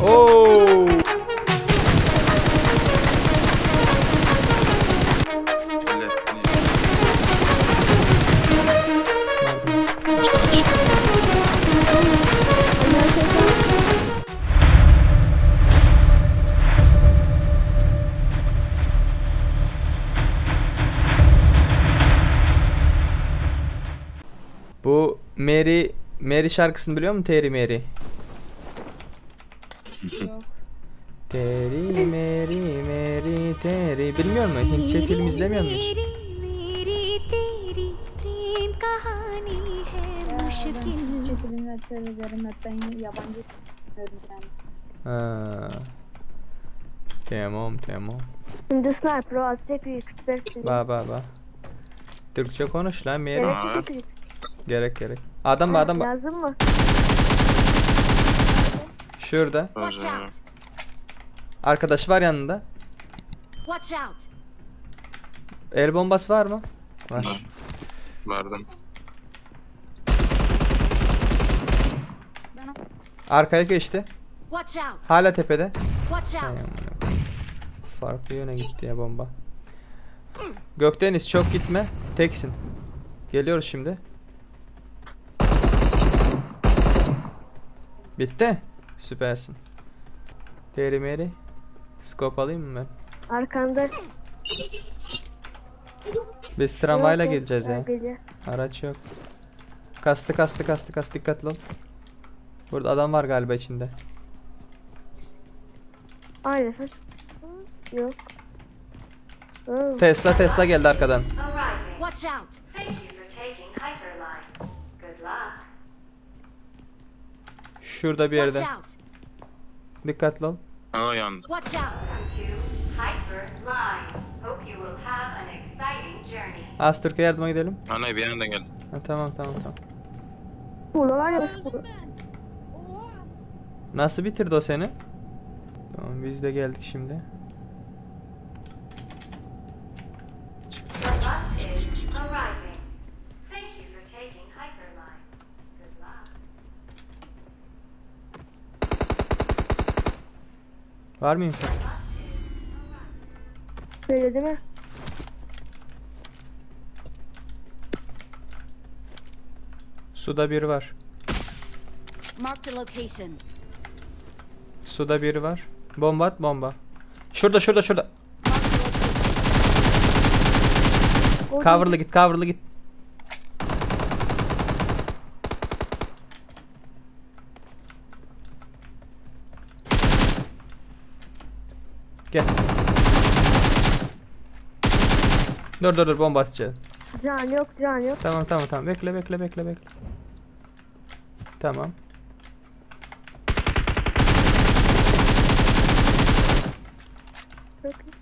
Oo! Bu Mary Mary şarkısını biliyor musun? Terry Mary. Yok. Terry Mary Mary Terry bilmiyor musun? Hintçe film izlemiyor musun hiç? मेरी तेरी प्रेम कहानी है Ya ben मुश्किल Türkçe filmler seyrederim hep ben yabancı izliyorum yani. Ha. Tamam tamam. Şimdi sniper var. 845. Ba ba ba. Türkçe konuş lan Mary. Gerek yok, 845. Gerek gerek. Adam ba adam ba. Lazım mı? Şurada. Watch out! Arkadaşı var yanında. Watch out! El bombası var mı? Var. Vardım. Arkaya geçti. Watch out! Hala tepede. Watch Ay out! amına koyayım. Farklı yöne gitti ya bomba. Gökdeniz çok gitme. Teksin. Geliyoruz şimdi. Bitti. Süpersin. Teri meri. Scope alayım mı ben? Arkanda. Biz tramvayla Yok, yok, geleceğiz ya. Geliyor. Araç yok. Kastı kastı kastı kastı dikkatli ol. Burada adam var galiba içinde. Aynen. Yok. Oo. Tesla Tesla geldi arkadan. Watch out! Thank you for taking Hyperline. Good luck. Şurada bir Watch yerde. out! Dikkatli ol. O yandı. Watch out! To Hyperline. Hope you will have an exciting journey. Az Türkiye yardıma gidelim. Ana bir yandan geldi. Ha, tamam tamam tamam. Burada var ya. Öldüm ben. Oha. Nasıl bitirdi o seni? Tamam biz de geldik şimdi. The bus is arriving. Thank you for taking Hyperline. Good luck. Var mı info? Böyle değil mi? Suda biri var. Marked a location. Suda biri var. Bomba at bomba. Şurada şurada şurada. Marked a location. Cover'lı git cover'lı git. Gel. Dur dur dur bomba atacağım. Can yok can yok. Tamam tamam tamam bekle bekle bekle bekle. Tamam. Çok iyi.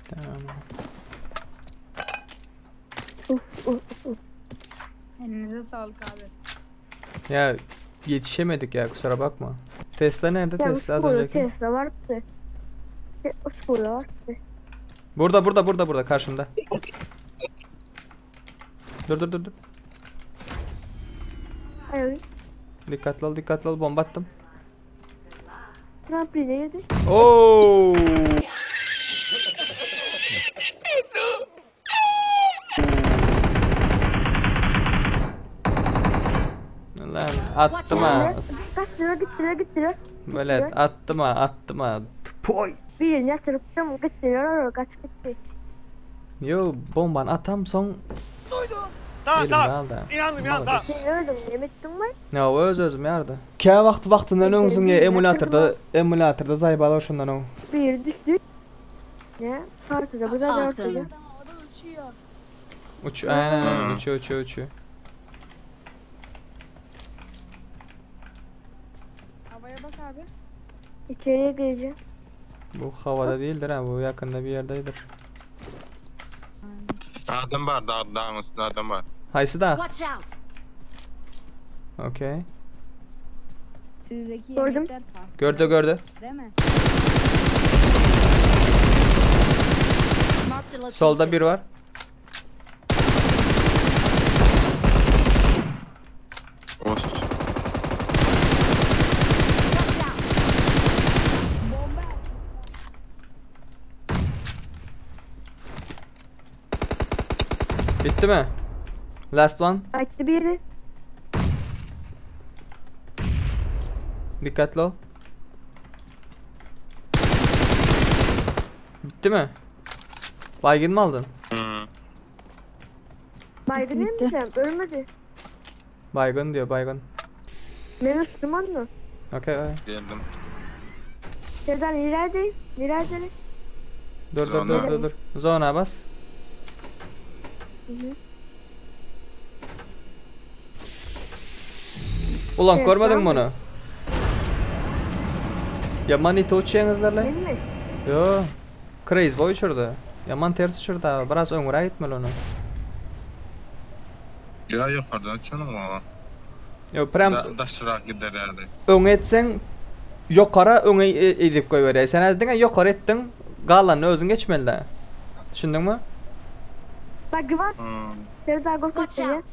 Tamam. Uf uf uf. Elinize sağlık abi. Ya yetişemedik ya kusura bakma. Tesla nerede? Ya Tesla az burada önceki. Tesla var. Burada var. Burada burada burada burada karşımda. Dur dur dur dur. Hayır. Dikkatli ol dikkatli ol bomba attım. Trampoline yedi. Oo! Lan attım ha. Kaçtılar gittiler gittiler. Böyle attım ha attım ha. Poy. Bir yatırıp gittiler oraya kaç gitti. Yo bomban atam son Tamam elimde tamam. aldı. İnandım ya tamam. Sen öldüm yemettin mi? Ya öz özüm yardı. Kä wagty wagtyndan öňsün ya emulatorda emulatorda zaýbalar şundan o. Bir düştü. Ne? Partıda bu da Awesome. ortada. Adam o da uçuyor. Uç aynen aynen Hmm. uçuyor uçuyor uçuyor. Havaya bak abi. İçeriye gireceğim. Bu havada değildir ha bu yakında bir yerdedir. Adam var dağ, dağın üstünde adam var. Haysi da. Watch out! Okey. Sizdeki Gördüm. yemekler farklı. Gördü gördü. Değil mi? Marked a location. Solda bir var. Os. Bitti mi? Last one. Gaýtdy biri. Dikkatli ol. Bitti mi? Baygın mı aldın? Hmm. Baygın Bitti. emmi ölmedi. Baygın diyor baygın. Men uçdum onu. Okey okey. Geldim. Serdar neredeyim? Neredeyim? Dur dur dur Zona. dur dur. Zona bas. Hı hı. Ulan Evet, görmedin mi tamam. onu? Yaman iti uçuyorsunuzlar lan. Men mi? Yo. Crazy boy uçurdu. Yaman ters uçurdu abi. Biraz öňüre gitmeli onu. Ya yukarıdan açalım ama. Yo prem Da, daşırak gider herhalde. öňe etsen yokara öňe edip koyuver. Sen az diňe yokara ettin. Galanny özüň geçmeli de. Düşündün mü? Bak var. Hmm. Serdar Watch korkuttu ya. out!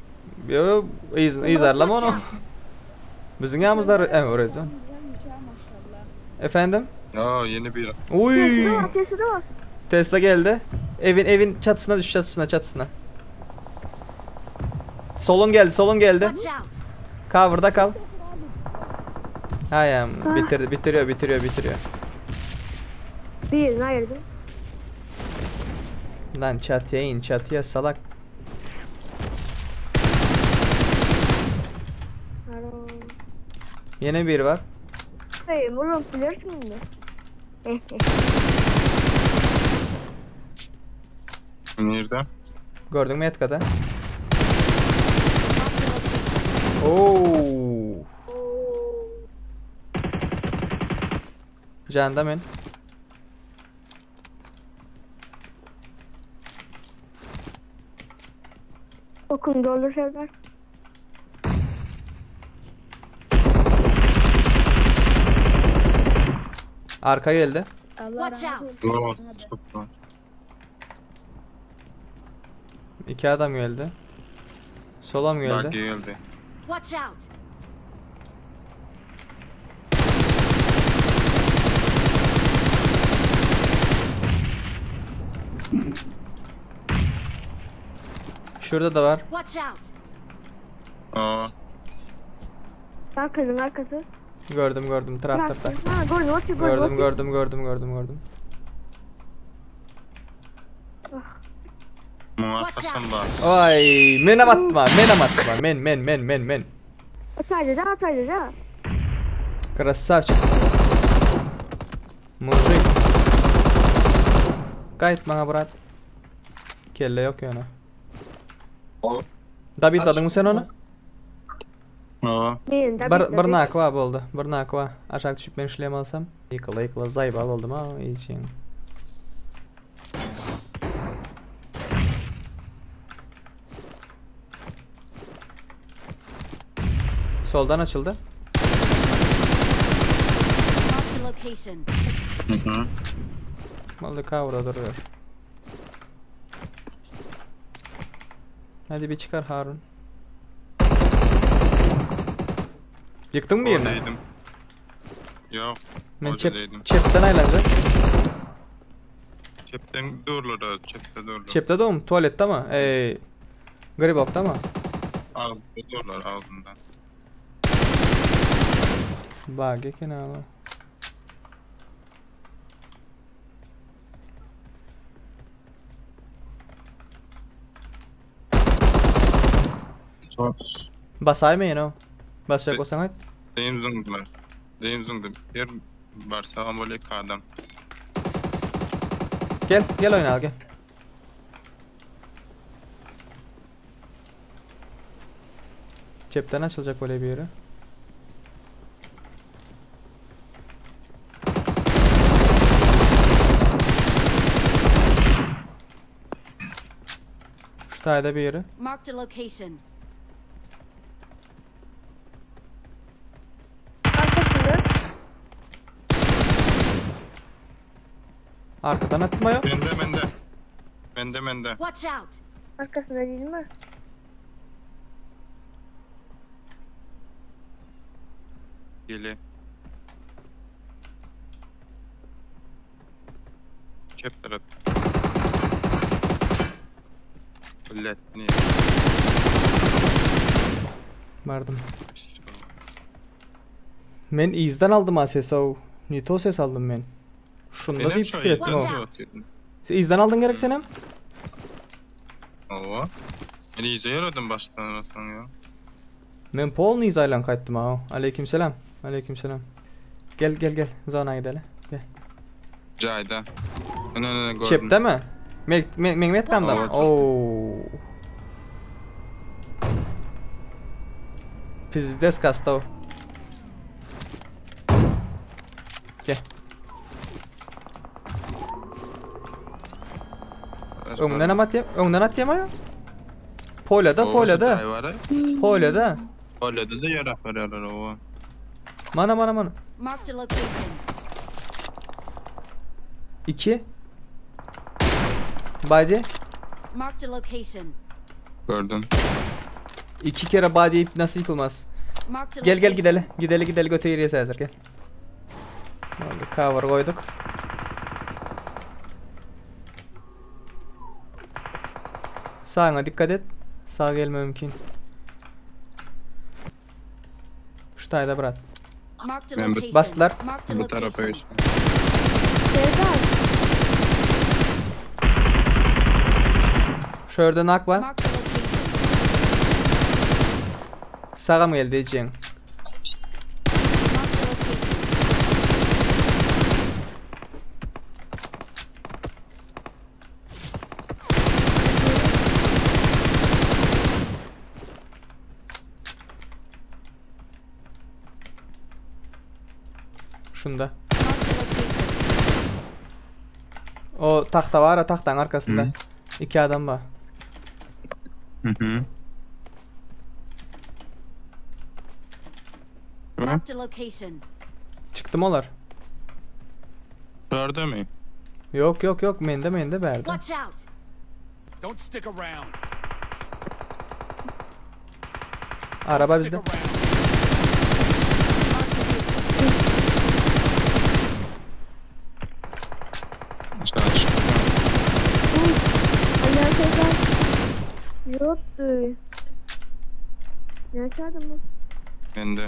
Yo iz, izarlama Watch onu. out! Bizim yağımızlar öyle. Güzelmiş ha maşallah. Efendim? Ya yeni bir Uy! Tesla var, Tesla var. Tesla geldi. Evin evin çatısına düş çatısına çatısına. Solun geldi, solun geldi. Watch out! Cover'da kal. Hayam bitirdi, bitiriyor, bitiriyor, bitiriyor. Birini ayırdım. Lan çatıya in, çatıya salak. Alo. Yine bir var. Hey, oğlum bilirsin mi? nerede? Gördün mü etkada? Marked a location. Oo. Janda men. Okun doldur Serdar. Arka geldi. Allah Watch rahmet out. eylesin. Oo, Sana da. çok var. İki adam geldi. Sola mı Bak geldi? geldi. Watch out! Şurada da var. Watch out! Aa, Arkanın arkası. Gördüm gördüm tarafta. Ha, gördüm, gördüm, Gördüm gördüm. gördüm gördüm gördüm gördüm. bunun Watch out. arkasında. Ay menem atma menem atma men men men men men. Ataydı da, ataydı da. Красавчик. Мужик. Gayet bana brat. Kelle yok yani. Dabitladın mı sen onu? Aa, Neyin, Bir, bir nakva boldy. Bir nakva. Aşağı düşüp men şlem alsam. Yıkıla yıkıla zayba boldum ha için. Soldan açıldı. Marked a location. hı hı. Vallahi cover'da duruyor. Hadi bir çıkar Harun. Yıktın mı yerini? Oradaydım. Yok, Men çep, oradaydım. çepten aylanacak. Çepten dururlar, çepte dururlar. Çepte de oğlum, tuvalette mi? Ey, Gribok'ta mı? Ağzında dururlar, ağzında. Bak eken abi. Çok. Basaymayın o. Basacak olsan ayt. Deyim zıngdılar. Deyim zıngdı. Bir varsa böyle iki adam. Gel, gel oyna al gel. Cepten açılacak öyle bir yere. Şu tane bir yere. Marked a location. Arkasında. Arkadan atma yok. Bende, bende. Bende, bende. Watch out! Arkasında değil mi? Geli. Çep taraf. Milletni. Bardym. Men yzdan aldym a ses ow. Ne to ses aldym men. Şunda Menem diýip şo pikir etdim yzdan ow. otyryn. Sen yzdan aldyň gerek senem? Hawa. Men yza ýöredim başdan başdan ýa. Men polny yza aýlanyp gaýtdym aw. Aleyküm selam. Aleyküm selam. Gel gel gel zona gideli. Gel. Jaýda. Ene ene gördüm. Çepde mi? Me me meň metkamda mı? Hawa. Oo. Pizdes kastaw. Gel. Öňden hem atýam, öňden atýam aýa. Polýada, polýada. Polýada. Polýada da ýer aparýarlar owa. Mana mana mana. Marked a location. 2 Body. Marked a location. Gördüm. 2 kere body nasıl yıkılmaz? Marked a Gel gel location. gideli. Gideli gideli göte ýeriýe häzir gel. Oldu, cover koyduk. Sağına dikkat et. Sağ gelme mümkün. Şu tayda bırak. Marked a Ben bu- location. Bastılar. Marked a Bu tarafa location. geçtim. Serdar. Şurada nak var. Marked a location. Sağa mı geldi diyeceğim. Marked a location. Şunda. Marked a location. O tahta var ya tahtanın arkasında. Hı. İki adam var. Hı hı. Hı? Marked a location. Çıktı mı onlar? Dörde mi? Yok yok yok mende mende berdi. Watch out. Don't stick around. Araba Stick bizde. around. Marked a vehicle. Aşağı çıktı. Ali Serdar. Yoktu. Ne çağırdın bu? Ben de.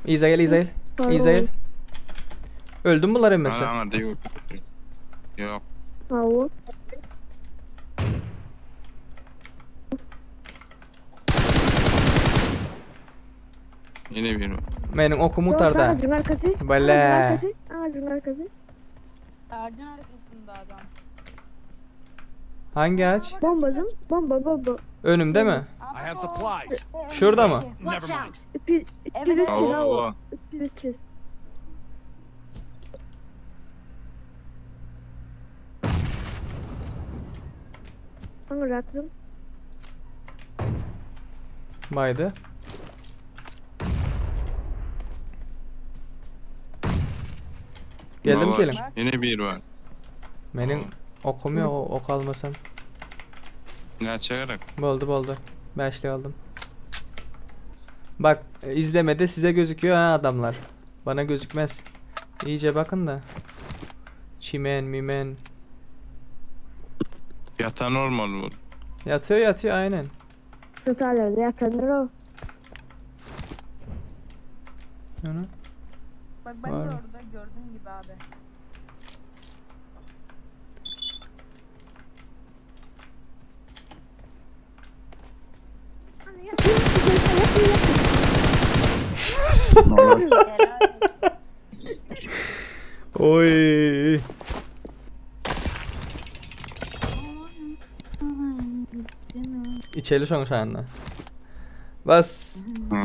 İza gel İza gel. İza gel. Öldü mü bunlar emmesi? Ana da yok. Yok. Hawa. Yine bir var. Benim okum utarda. Ağacın arkası. Bale. Ağacın arkası. Ağacın arkası. Ağacın arkasında adam. Hangi ağaç? Bombacım. Bomba bomba. Önümde mi? I have supplies. Şurada mı? Watch Never mind. out. 200 200 Ava hawa. ava. 200. Bıraktım. Baydı. Geldim Var. kelim. Yine bir var. Benim okum yok o ok almasam. Ne çekerek? Boldu boldu. Beşli aldım. Bak izlemede size gözüküyor ha adamlar. Bana gözükmez. İyice bakın da. Çimen mimen. Yatan olmalı bu. Yatıyor yatıyor aynen. Tutarlar yatanlar o. Hı. Bak ben Var. de orada gördüğün gibi abi. Oy. İçeli şoň şanla. Bas. Hı.